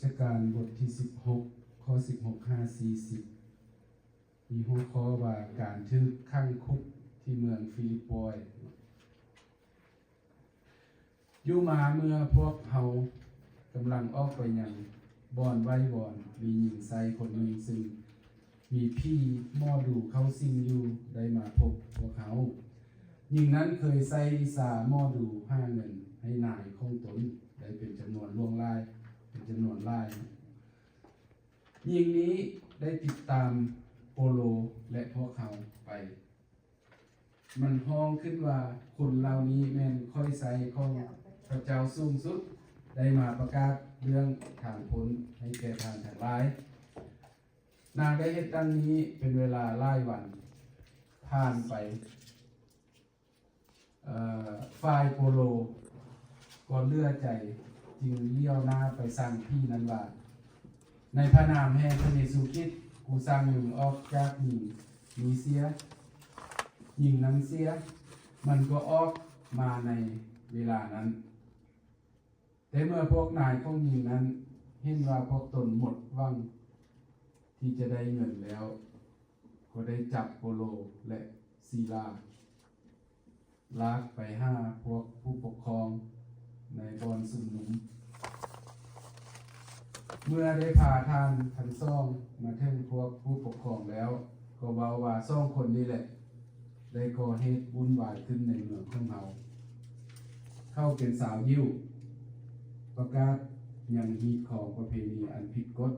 ຈະການບົດທີສິບຫົກ ຂໍ້ສິບຫົກຫາສີ່ສິບ ມີຫົວຂໍ້ວ່າ ການຖືກຂັງຄຸກທີ່ເມືອງຟີລິບປອຍ. ຢູ່ມາເມື່ອພວກເຮົາກຳລັງອອກໄປຍັງບ່ອນໄຫວ້ວອນ, ມີຍິງໃຊ້ຄົນໜຶ່ງ ຊຶ່ງມີຜີໝໍດູເຂົ້າສິງຢູ່ ໄດ້ມາພົບພວກເຮົາ. ຍິງນັ້ນເຄີຍໃຊ້ວິຊາໝໍດູຫາເງິນໃຫ້ນາຍຂອງຕົນໄດ້ເປັນຈຳນວນຫຼວງຫຼາຍ ເປັນຈຳນວນຫຼາຍ. ຍິງນີ້ໄດ້ຕິດຕາມໂປໂລ ແລະ ພວກເຮົາໄປ. ມັນຮ້ອງຂຶ້ນວ່າ, ຄົນເຫຼົ່ານີ້ແມ່ນຂ້ອຍໃຊ້ຂອງພະເຈົ້າສູງສຸດ, ໄດ້ມາປະກາດເລື່ອງທາງພົ້ນໃຫ້ແກ່ທ່ານທັງຫຼາຍ. ນາງໄດ້ເຮັດດັ່ງນີ້ເປັນເວລາຫຼາຍວັນຜ່ານໄປ. ເອີ ຝ່າຍໂປໂລກໍເຫຼືອໃຈ, ຈຶ່ງລ້ຽວໜ້າໄປສັ່ງຜີນັ້ນວ່າ, ໃນພະນາມແຫ່ງພະເຢຊູຄຣິດ, ກູສັ່ງມຶງອອກຈາກຍິງນີ້ເສຍ, ຍິງນັ້ນເສຍ. ມັນກໍອອກມາໃນເວລານັ້ນ. ແຕ່ເມື່ອພວກນາຍຂອງຍິງນັ້ນເຫັນວ່າພວກຕົນໝົດຫວັງທີ່ຈະໄດ້ເງິນແລ້ວ, ກໍໄດ້ຈັບໂປໂລ ແລະ ຊີລາ ລາກໄປຫາພວກຜູ້ປົກຄອງໃນບ່ອນຊຸມນຸມ. ເມື່ອໄດ້ພາທ່ານທັງສອງມາເຖິງພວກຜູ້ປົກຄອງແລ້ວ, ກໍເວົ້າວ່າ, ສອງຄົນນີ້ແຫຼະ ໄດ້ກໍ່ເຫດວຸ້ນວາຍຂຶ້ນໃນເມືອງຂອງເຮົາ. ເຂົາເປັນຊາວຢິວ, ປະກາດຍັງຮີດຄອງປະເພນີອັນຜິດກົດ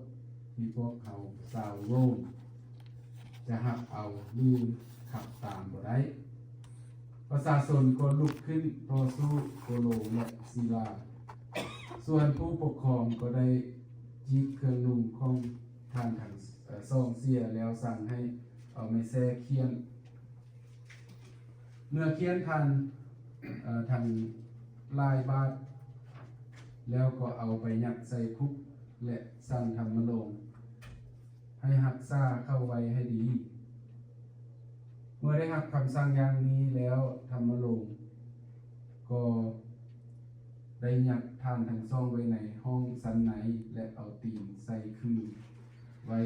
ທີ່ພວກເຮົາຊາວໂຣມຈະຮັບເອົາ ຫຼື ຂັບຕາມບໍ່ໄດ້. ປະຊາຊົນກໍລຸກຂຶ້ນຕໍ່ສູ້ໂປໂລ ແລະ ຊີລາ. ສ່ວນຜູ້ປົກຄອງກໍໄດ້ຈີກເຄື່ອງນຸ່ງຂອງທ່ານທັງ ເອີ ສອງເສຍ ແລ້ວສັ່ງໃຫ້ເອົາໄມ້ແສ້ຂ້ຽນ. ເມື່ອຂ້ຽນທ່ານ ເອີ ທັງຫຼາຍບາດ ແລ້ວກໍເອົາໄປຍັດໃສ່ຄຸກ ແລະ ສັ່ງທຳມະໂລງໃຫ້ຮັກສາເຂົາໄວ້ໃຫ້ດີ. ເມື່ອໄດ້ຮັບຄຳສັ່ງຢ່າງນີ້ແລ້ວ, ທຳມະໂລງກໍໄດ້ຍັດທ່ານທັງສອງໄວ້ໃນຫ້ອງຊັ້ນໃນ ແລະ ເອົາຕີນໃສ່ຂື່ນໄວ້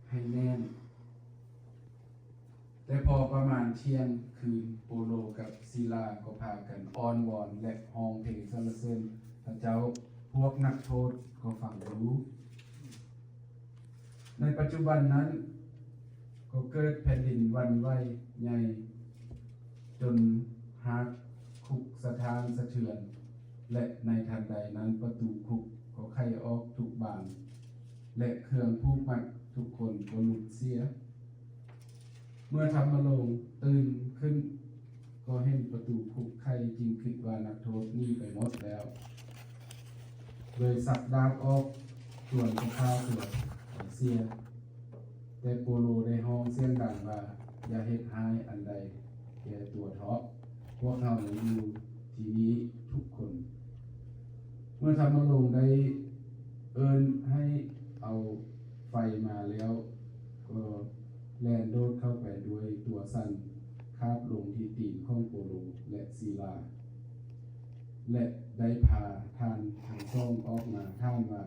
ໃຫ້ແໜ້ນ. ແຕ່ພໍປະມານທ່ຽງຄືນ, ໂປໂລກັບຊີລາກໍພາກັນອ້ອນວອນ ແລະ ຮ້ອງເພງສັນລະເສີນພະເຈົ້າ, ພວກນັກໂທດກໍຟັງຢູ່. ໃນປັດຈຸບັນນັ້ນ, ກໍເກີດແຜ່ນດິນຫວັ່ນໄຫວໃຫຍ່ ຈົນຮາກຄຸກສະທ້ານສະເທືອນ, ແລະ ໃນທັນໃດນັ້ນ ປະຕູຄຸກກໍໄຂອອກທຸກບານ ແລະ ເຄື່ອງຜູກມັດທຸກຄົນກໍຫຼຸດເສຍ. ເມື່ອທຳມະໂລງຕື່ນຂຶ້ນ, ກໍເຫັນປະຕູຄຸກໄຂ, ຈຶ່ງຄິດວ່ານັກໂທດໜີໄປໝົດແລ້ວ, ເລີຍຊັກດາບອອກ ຈວນຈະຂ້າຕົວໄປເສຍ. ແຕ່ໂປໂລໄດ້ຮ້ອງສຽງດັງວ່າ, ຢ່າເຮັດຮ້າຍອັນໃດແກ່ຕົວເທາະ, ພວກເຮົາຍັງຢູ່ທີ່ນີ້ທຸກຄົນ. ເມື່ອທຳມະໂລງໄດ້ເອີ້ນໃຫ້ເອົາໄຟມາແລ້ວ, ກໍແລ່ນໂດດເຂົ້າໄປດ້ວຍຕົວສັ່ນ, ຄາບລົງທີ່ຕີນຂອງໂປໂລ ແລະ ຊີລາ ແລະ ໄດ້ພາທ່ານທັງສອງອອກມາ, ຖາມວ່າ,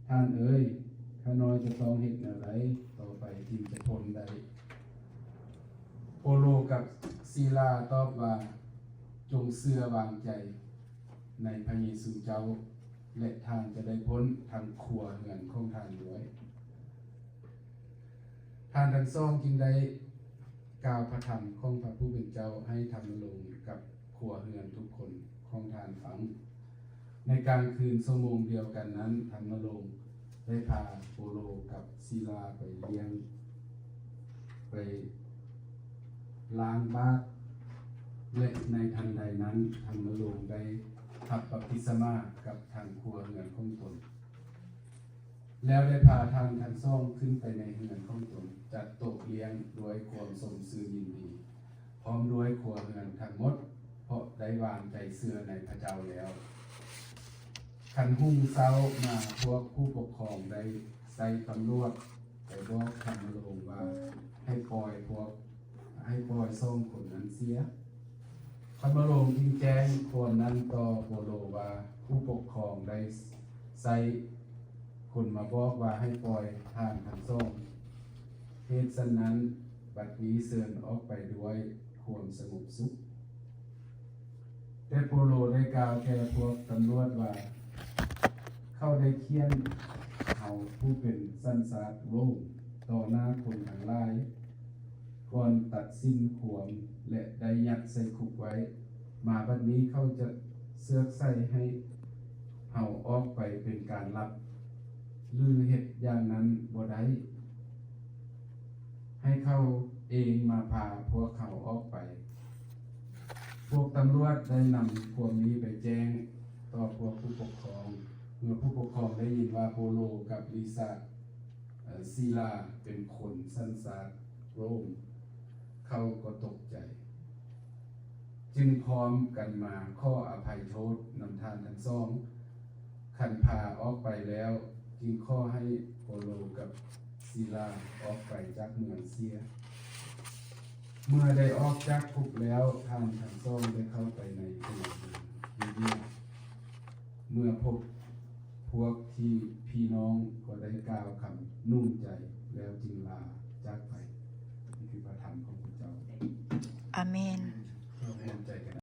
ທ່ານເອີຍ, ຂ້ານ້ອຍຈະຕ້ອງເຮັດແນວໃດຕໍ່ໄປຈຶ່ງຈະພົ້ນໄດ້? ໂປໂລກັບຊີລາຕອບວ່າ, ຈົ່ງເຊື່ອວາງໃຈໃນພະເຢຊູເຈົ້າ, ແລະ ທ່ານຈະໄດ້ພົ້ນທັງຄົວເຮືອນຂອງທ່ານດ້ວຍ. ທ່ານທັງສອງຈຶ່ງໄດ້ກ່າວພະທຳຂອງພະຜູ້ເປັນເຈົ້າໃຫ້ທຳມະໂລງກັບຄົວເຮືອນທຸກຄົນຂອງທ່ານຟັງ. ໃນກາງຄືນຊົ່ວໂມງດຽວກັນນັ້ນ, ທຳມະໂລງໄດ້ພາໂປໂລກັບຊີລາໄປລ້ຽງ, ໄປລ້າງບາດ, ແລະ ໃນທັນໃດນັ້ນ, ທຳມະໂລງໄດ້ຮັບບັບຕິສະມາກັບທັງຄົວເຮືອນຂອງຕົນ. ແລ້ວໄດ້ພາທ່ານທັງສອງຂຶ້ນໄປໃນເຮືອນຂອງຕົນ, ຈັດໂຕະລ້ຽງດ້ວຍຄວາມຊົມຊື່ນຍິນດີ ພ້ອມດ້ວຍຄົວເຮືອນທັງໝົດ, ເພາະໄດ້ວາງໃຈເຊື່ອໃນພະເຈົ້າແລ້ວ. ຄັນຮຸ່ງເຊົ້າມາ, ພວກຜູ້ປົກຄອງໄດ້ໃຊ້ຕຳຫຼວດໄປບອກທຳມະໂລງວ່າ, ໃຫ້ປ່ອຍພວກ ໃຫ້ປ່ອຍສອງຄົນນັ້ນເສຍ. ທຳມະໂລງຈຶ່ງແຈ້ງຄວາມນັ້ນຕໍ່ໂປໂລວ່າ, ຜູ້ປົກຄອງໄດ້ໃຊ້ ຄົນມາບອກວ່າໃຫ້ປ່ອຍທ່ານທັງສອງ. ເຫດສະນັ້ນ, ບັດນີ້ເຊີນອອກໄປດ້ວຍຄວາມສະຫງົບສຸກ. ແຕ່ໂປໂລໄດ້ກ່າວແກ່ພວກຕຳຫຼວດວ່າ, ເຂົາໄດ້ຂ້ຽນເຮົາຜູ້ເປັນສັນຊາດໂຣມຕໍ່ໜ້າຄົນທັງຫຼາຍ, ກ່ອນຕັດສິນຄວາມ ແລະ ໄດ້ຍັດໃສ່ຄຸກໄວ້. ມາບັດນີ້ເຂົາຈະເຊືອກໃສ່ໃຫ້ເຮົາອອກໄປເປັນການລັບ, ຫຼື ເຮັດຢ່າງນັ້ນບໍ່ໄດ້. ໃຫ້ເຂົາເອງມາພາພວກເຮົາອອກໄປ. ພວກຕຳຫຼວດໄດ້ນຳຄວາມນີ້ໄປແຈ້ງຕໍ່ພວກຜູ້ປົກຄອງ. ເມື່ອຜູ້ປົກຄອງໄດ້ຍິນວ່າໂປໂລກັບລີຊາ ເອີ ຊີລາເປັນຄົນສັນຊາດໂຣມ, ເຂົາກໍຕົກໃຈ, ຈຶ່ງພ້ອມກັນມາຂໍອະໄພໂທດນຳທ່ານທັງສອງ. ຄັນພາອອກໄປແລ້ວ, ຈຶ່ງຂໍໃຫ້ໂປໂລກັບຊີລາອອກໄປຈາກເມືອງເສຍ. ເມື່ອໄດ້ອອກຈາກຄຸກແລ້ວ, ທ່ານທັງສອງໄດ້ເຂົ້າໄປໃນຕົວເມືອງຢູເດຍ. ເມື່ອພົບພວກທີ່ພີ່ນ້ອງກໍໄດ້ກ່າວຄຳໜູນໃຈແລ້ວຈຶ່ງລາຈາກໄປ. ນີ້ຄືພະທຳຂອງພະເຈົ້າ. ອາເມນ. ເຮົາຮ່ວມໃຈກັນ